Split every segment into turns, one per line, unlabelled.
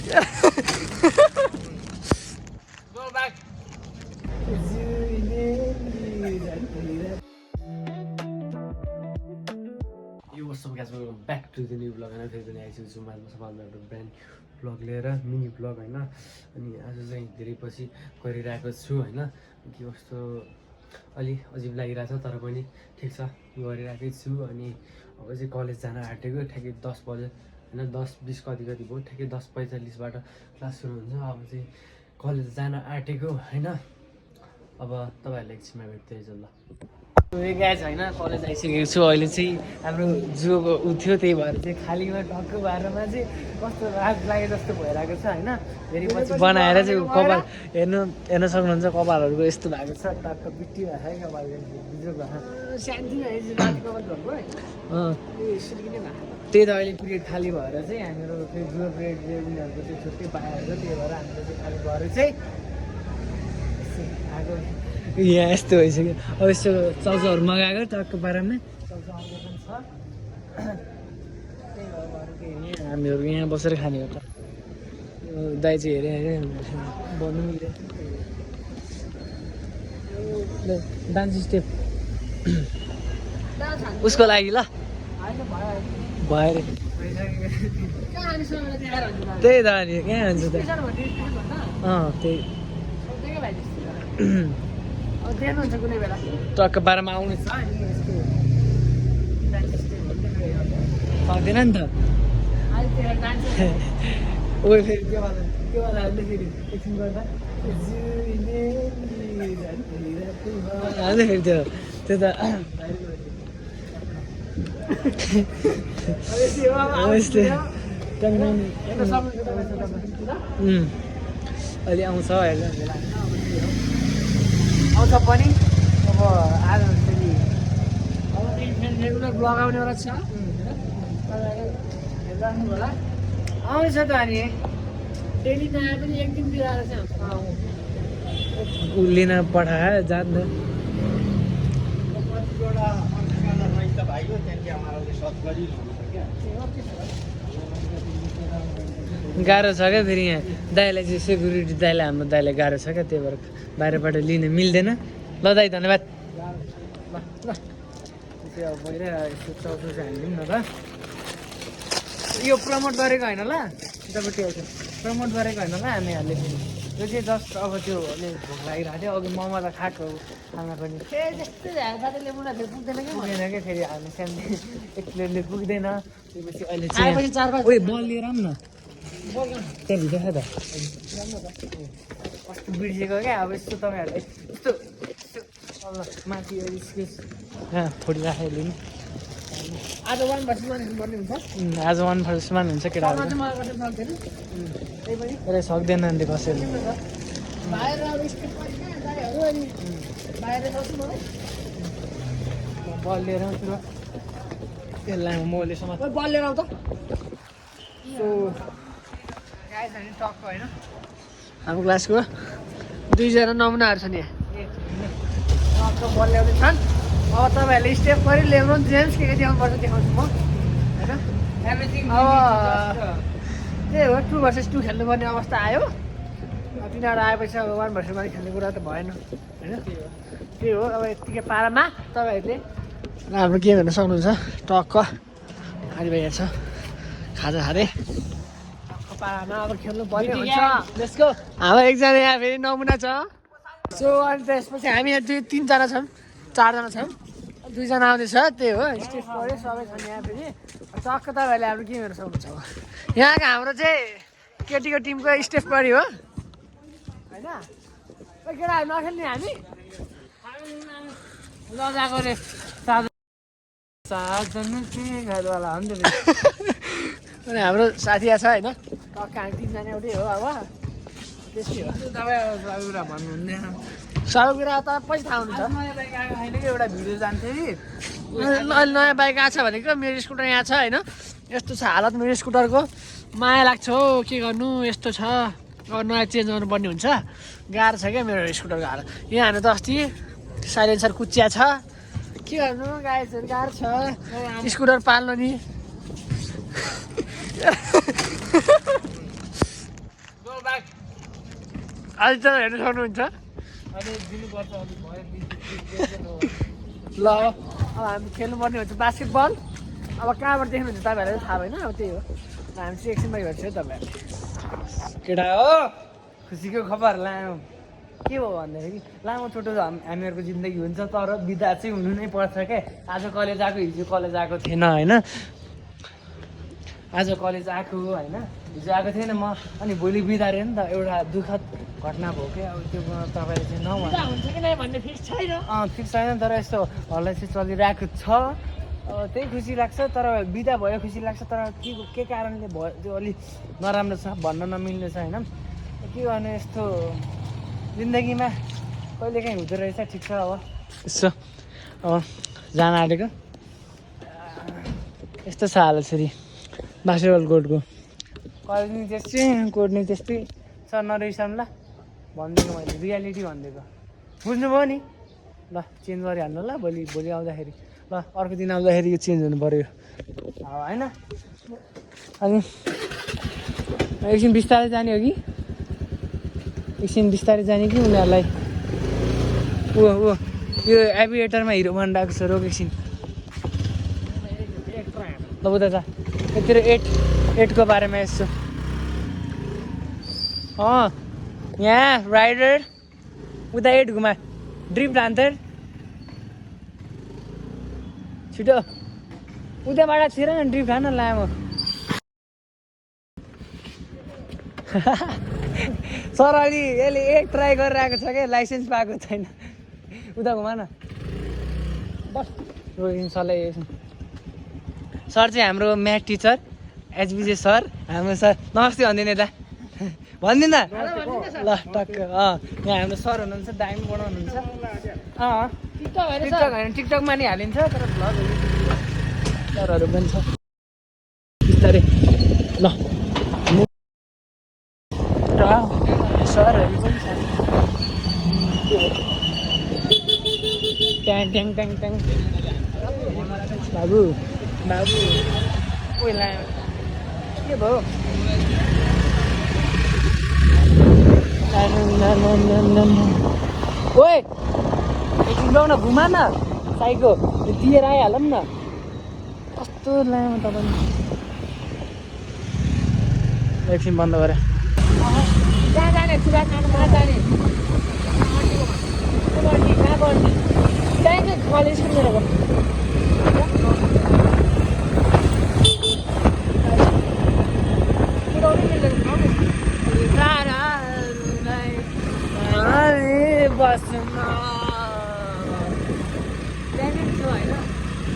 Go back. Yo, what's up guys, welcome back to the new vlog. And फेरि पनि आइसकेको छु माझमा सबैभन्दा एउटा ब्रान्ड भ्लग लिएर मिनी भ्लग हैन। अनि आज चाहिँ धेरै पछि गरिरहेको छु हैन। के कस्तो अलि अजिब लागिरहेछ तर पनि ठिक छ गरिरहेकै छु। अनि अब चाहिँ कलेज जान आँटेको ठ्याक्कै 10 बजे हैन 10:20 कति भयो ठ्याक्कै 10:45 बाट क्लास सुरु हुन्छ। अब चाहिँ कलेज जान आँटेको हैन। अब तपाईहरुले एकछिनमा भेट्दै ल। गाइज हैन कलेज आइसकेको छु। अहिले चाहिँ हाम्रो जुको उ थियो त्यही भएर चाहिँ खालीमा टक्क बाह्रमा चाहिँ कस्तो रात लागे जस्तो भइरहेको छ हैन। फेरि पछि बनाएर चाहिँ कपाल हेर्न सक्नुहुन्छ कपालहरुको यस्तो भएको छ टक्क बिट्टी भएको छ कपाल बिजुक भएको शान्ति नै रात कपाल भएको यसरी किन भएको त्यही त अहिले पिरियड खाली भएर चाहिँ हामीहरु फेरि जुको पिरियड उनीहरुको चाहिँ छुट्टी पाएको छ त्यही भएर हामीले चाहिँ खाली भएर चाहिँ आगो यहाँ यस्तो भइसक्यो। अब यस्तो चाउचाउहरू मगाएको टक्क पारामा चाउचाउ आउँदै पनि छ। त्यही भएर हामीहरू यहाँ बसेर खाने हो त दाइ चाहिँ हेरे भन्नु मिल्दैन डान्स स्टेप उसको लागि ल भयो अरे त्यही त अनि कहाँ हुन्छ त त्यही टक्क बाह्रमा आउनु छ सक्दैन नि त ओ फेरि त्यो वाला फेरि एकछिन गर्दा फेरि त्यो त अहिले आउँछ आउँछ पनि अब आज फेरि अब रेगुलर ब्लग आउनेवाला छ हेर्नु होला आउँछ त अनि डेली नआए पनि एक दिन बिराएर चाहिँ लिन पठाए जान्छ गाह्रो छ क्या फेरि यहाँ दाइलाई चाहिँ सेक्युरिटी दाइलाई हाम्रो दाइलाई गाह्रो छ क्या त्यही भएर बाहिरबाट लिन मिल्दैन। ल दाइ धन्यवाद। ल त्यो अब यस्तो चाउचाउ चाहिँ हालिदिउँ न त। यो प्रमोट गरेको होइन ल तपाईँको प्रमोट गरेको होइन ल हामीहरूले फेरि यो चाहिँ जस्ट अब त्यो अलि भोक लागिरहेको थियो अघि मोमो त खाएको खाना पनि पुग्दैन क्या फेरि हामी सानो एक प्लेटले पुग्दैन। त्यसपछि अहिले चाहिँ उयो बल लिएर आऊँ न त्यहाँ भित्र छ त कस्तो बिर्सेको क्या। अब यस्तो तपाईँहरूले यस्तो माथि फोडिराखेको नि आज 1 versus 1 गर्नु हुन्छ आज 1 versus 1 हुन्छ केटाहरू सक्दैन अन्त कसैले बल लिएर आउँछु र यसलाई मले समाज बल लिएर आउँछ टक्क होइन हाम्रो क्लासको 2 जना नमुनाहरू छन् यहाँ टक्क बल ल्याउने छन्। अब तपाईँहरूले स्टेप गरी लेब्रोन जेम्स के देखाउनुपर्छ देखाउँछु म होइन। अब त्यही हो 2 versus 2 खेल्नुपर्ने अवस्था आयो। तिनीहरू आएपछि अब 1 versus 1 खेल्ने कुरा त भएन होइन। त्यही हो अब यत्तिकै पारामा तपाईँहरूले हाम्रो गेम हेर्न सक्नुहुन्छ टक्क आदि भाइ हेर्छ खाजा खाँदै पारामा अब खेल्नु पर्ने हुन्छ। हाम्रो एकजना यहाँ फेरि नमुना छ। सो अनि त्यसपछि हामी यहाँ 3 जना छौँ 4 जना छौँ 2 जना आउँदैछ त्यही हो स्टेप पऱ्यो सबै छन् यहाँ फेरि टक्क तपाईँहरूले हाम्रो गेम हेर्न सक्नुहुन्छ। यहाँको हाम्रो चाहिँ केटीको टिमको स्टेप पऱ्यो हो होइन केटाहरू नखेल्ने हामी लगाएको रे घरवाला हो नि त अनि हाम्रो साथी छ होइन टक्क हामी 3 जना एउटै हो अब त्यस्तै हो। तपाईँ कुरा भन्नुहुन्न सबै कुरा त पछि थाहा हुन्छ। एउटा भिडियो जान्थ्यो कि अहिले नयाँ बाइक आएको छ भनेको मेरो स्कुटर यहाँ छ होइन यस्तो छ हालत मेरो स्कुटरको माया लाग्छ हो के गर्नु यस्तो छ अब नयाँ चेन्ज गर्नुपर्ने हुन्छ गाह्रो छ क्या मेरो स्कुटरको हालत। यहाँ हानु त अस्ति साइलेन्सर कुचिया छ के गर्नु गाइजहरू गाह्रो छ स्कुटर पाल्नु नि आज त हेर्नु सक्नुहुन्छ ल अब हामी खेल्नुपर्ने हुन्छ बास्केटबल अब कहाँबाट देख्नुहुन्छ तपाईँहरूलाई थाहा भएन अब त्यही हो हामी चाहिँ एकछिनमा हेर्छु है तपाईँहरू केटा हो खुसीको खबर लामो के हो भन्दाखेरि लामो छोटो हामीहरूको जिन्दगी हुन्छ तर बिदा चाहिँ हुनु नै पर्छ क्या आज कलेज आएको हिजो कलेज आएको थिएन होइन आज कलेज आएको होइन हिजो आएको थिएन म अनि भोलि बिदा अरे नि त एउटा दुःखद घटना भयो क्या अब त्यो तपाईँले चाहिँ हुन्छ कि नै भन्ने फिक्स छैन फिक्स छैन तर यस्तो हल्ला चाहिँ चलिरहेको छ अब त्यही खुसी लाग्छ तर बिदा भयो खुसी लाग्छ तर के कारणले भयो त्यो अलिक नराम्रो छ भन्न नमिल्ने छ होइन के गर्ने यस्तो जिन्दगीमा कहिलेकाहीँ हुँदो रहेछ ठिक छ अब यसो अब जान आँटेको यस्तो छ हाल यसरी बास्केटबल कोर्टको कलेज नि त्यस्तै कोर्ट नि त्यस्तै छ नरिसाउनु ल भनिदिएको मैले रियालिटी भनिदिएको बुझ्नुभयो नि ल चेन्ज गरिहाल्नु ल भोलि आउँदाखेरि ल अर्को दिन आउँदाखेरि यो चेन्ज हुनु पऱ्यो होइन अनि एकछिन बिस्तारै जाने हो कि एकछिन बिस्तारै जाने कि उनीहरूलाई यो एभिएटरमा हिरो भनिरहेको छ रोक एकछिन ल उता जा यतिर 8को बारेमा यसो यहाँ राइडर उता 8 घुमा ड्रिफ्ट हान्थर छिटो उताबाट छिर न ड्रिफ्ट हान लामो सर अलि यसले 8 ट्राई गरिरहेको छ क्या लाइसेन्स पाएको छैन उता घुमा न बस सरलाई सर चाहिँ हाम्रो म्याथ टिचर एचबिजे सर हाम्रो सर नमस्ते भनिदिनु त भनिदिनु ल टक्क यहाँ हाम्रो सर हुनुहुन्छ दामी बनाउनुहुन्छ टिकटकमा नि हालिन्छ तर भ्लगहरू सरहरू पनि छ बिस्तारै ल सरहरू पनि छ ट्याङ ट्याङ ट्याङ ट्याङ बाबु पहिला के भयो ओए एकछिन जाउँ न घुमा न साइको दिएर आइहालौँ न कस्तो लामो तपाईँ एकछिन बन्द गरेँ कहाँ जाने कहाँ जाने कहाँ गर्ने त्यहाँ कलेज मेरो बस्नु ज्याकेट छ होइन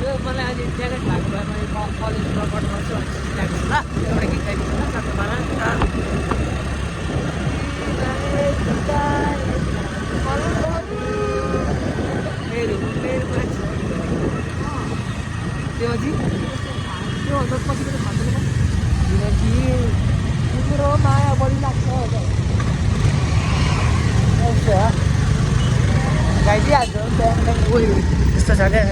यो मलाई अहिले ज्याकेट भएको भए मैले कलेजमा पठाउँछु ज्याकेट ल एउटा गीत गाइदिन्छु ल चट्टोमा त्यो अझै त्यो पछि पनि भन्दैन किनकि कुकुरो माया बढी लाग्छ गाइदिइहाल्छु उयो त्यस्तो छ क्या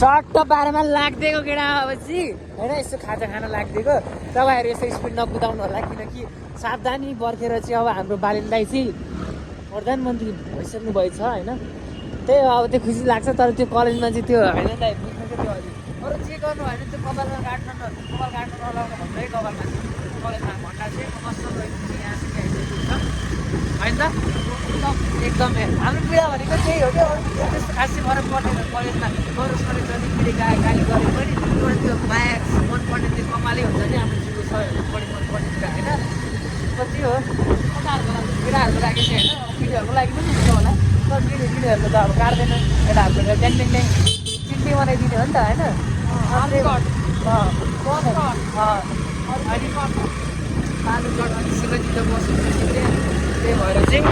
सट्ट बाह्रमा लाग्दिएको केटा पछि होइन यस्तो खाजा खान लाग्दिएको तपाईँहरू यस्तो स्पिड नकुदाउनु होला किनकि सावधानी पर्खेर चाहिँ अब हाम्रो बालिन दाइ चाहिँ प्रधानमन्त्री भइसक्नु भएछ होइन त्यही हो अब त्यो खुसी लाग्छ तर त्यो कलेजमा चाहिँ त्यो होइन दाइ बुझ्नु चाहिँ त्यो अलिक अरू जे गर्नु होइन त्यो कपालमा काट्नु नलाउनु भन्दै कपालमा कलेजमा घन्टा चाहिँ कस्तो यहाँ होइन त एकदमै हाम्रो पीडा भनेको त्यही हो क्या त्यस्तो खासै फरक पर्दैन कलेजमा अरू सबै जति पिँढी गाली गरे पनि त्यो माया मनपर्ने त्यो कमालै हुन्छ नि हाम्रो जिउको सबैभन्दा बढी मनपर्ने कुरा होइन कति हो केटाहरूको लागि चाहिँ होइन पिँढीहरूको लागि पनि हुन्छ होला तर पिँढीहरूको त अब काट्दैन केटाहरूको ट्याङ ट्याङ ट्याङ चिट्टी बनाइदिने हो नि त होइन अनि शिवजी त बस्नु त्यही भएर चाहिँ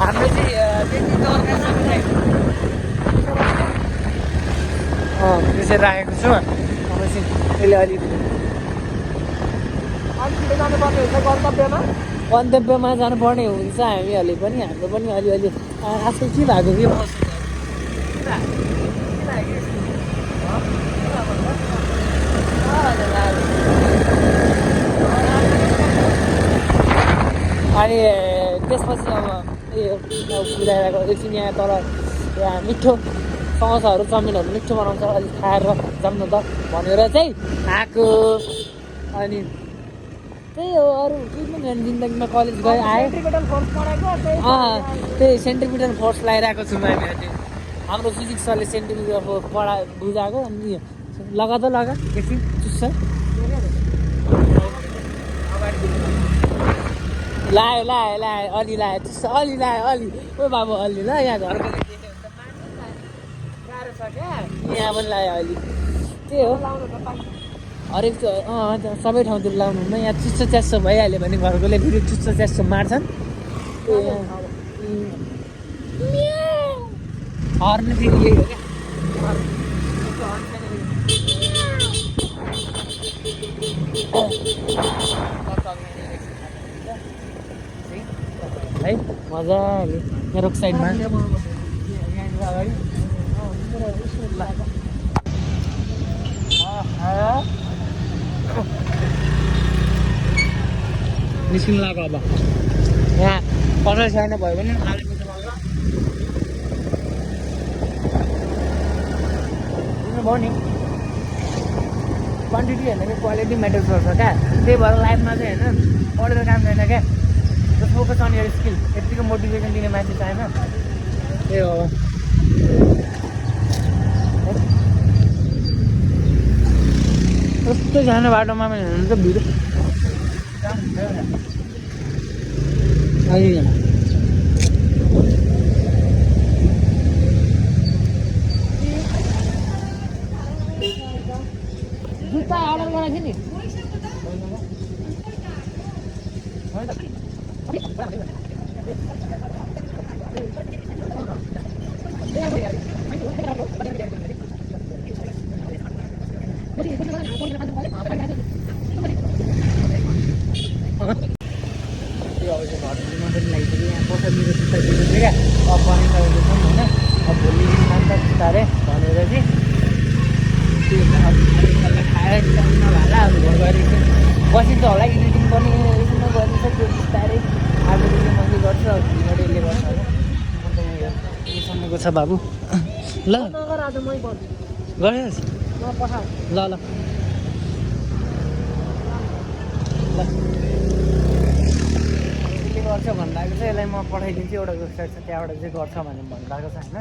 हाम्रो चाहिँ त्यति दरकार छ त्यसरी राखेको छु अब चाहिँ यसले अलिक जानुपर्ने हुन्छ गन्तव्यमा जानुपर्ने हुन्छ हामीहरूले पनि हाम्रो पनि अलिअलि आजकल के भएको कि
अनि त्यसपछि अब बुझाइरहेको एकछिन यहाँ तल यहाँ मिठो समोसाहरू चाउमिनहरू मिठो बनाउँछ अलिक खाएर जाऊँ त भनेर चाहिँ आएको। अनि त्यही हो, अरू केही पनि छैन जिन्दगीमा। कलेज गयो आयो, त्यही सेन्टिमिटर फोर्स लगाइरहेको छु मैले अहिले। हाम्रो फिजिक्स सरले सेन्टिमिटर फोर्स बुझाएको। अनि लगा त लगा एकछिन चुस्छ लायो लायो लायो अलि लायो चुस्छ अलि लायो अलि ओ बाबु अलि ल यहाँ घरको गाह्रो छ क्या यहाँ पनि लायो अलि। त्यही हो हरेक सबै ठाउँतिर लाउनु हुन्न, यहाँ चुच्चो च्यास्सो भइहाल्यो भने घरकोले फेरि चुच्चो च्यास्सो मार्छन्। हर्न फेरि यही हो क्या है मजाले यहाँ रोक साइडमा निस्किनु लाग्यो। अब यहाँ पसल छैन भयो भने भयो नि क्वान्टिटी होइन कि क्वालिटी म्याटर गर्छ क्या। त्यही भएर लाइफमा चाहिँ होइन पढेर काम छैन क्या, फोकस अन यर स्किल। यतिको मोटिभेसन दिने मान्छे चाहिएन। त्यही हो कस्तो सानो बाटोमा पनि हुनु त भिड जुत्ता अर्डर गरेको थिएँ नि। क्या अब बनाइसकेको छौँ होइन। अब भोलि खान्छ बिस्तारै भनेर चाहिँ खाएर नभएला अब घर गएर बसिन्छ होला। एडिटिङ पनि एकछिनमा गरिन्छ त्यो बिस्तारै आजदेखि मैले गर्छु। अब भिडियो यसले गर्छ होइन। सम्मको छ बाबु ल गरिस् ल ल गर्छ भन्दाखेरि चाहिँ यसलाई म पठाइदिन्छु। एउटा वेबसाइट छ त्यहाँबाट चाहिँ गर्छ भनेर भन्नुभएको छ होइन।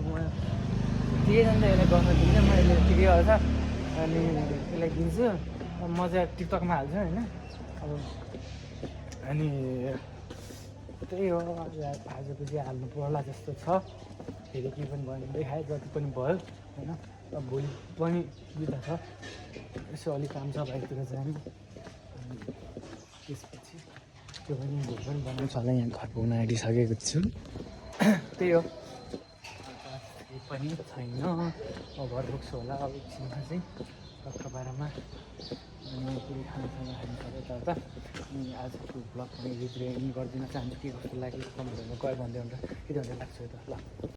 म ठिकै जान्छ यसलाई गर्न दिन्छ, म यसले ठिकै गर्छ अनि यसलाई दिन्छु। म चाहिँ टिकटकमा हाल्छु होइन। अब अनि त्यही हो आजको चाहिँ हाल्नु पर्ला जस्तो छ। फेरि केही पनि भयो भने देखाएँ जति पनि भयो होइन। अब भोलि पनि बिदा छ, यसो अलिक काम छ बाइकतिर जाने। त्यसपछि त्यो पनि भोलि पनि बनाउँछ होला। यहाँ घर पुग्न आँटिसकेको छु। त्यही हो केही पनि छैन। अब घर पुग्छु होला अब एकछिनमा चाहिँ टक्क बाह्रमा। अनि पुरै खानासाना खाइसक्यो यताउता। अनि आजको ब्लग पनि भिडियो एडिट गरिदिन चाहन्छु। के कस्तो लाग्यो कमेन्टहरूमा गयो भन्दै हुन्छ के भन्दै लाग्छ त ल।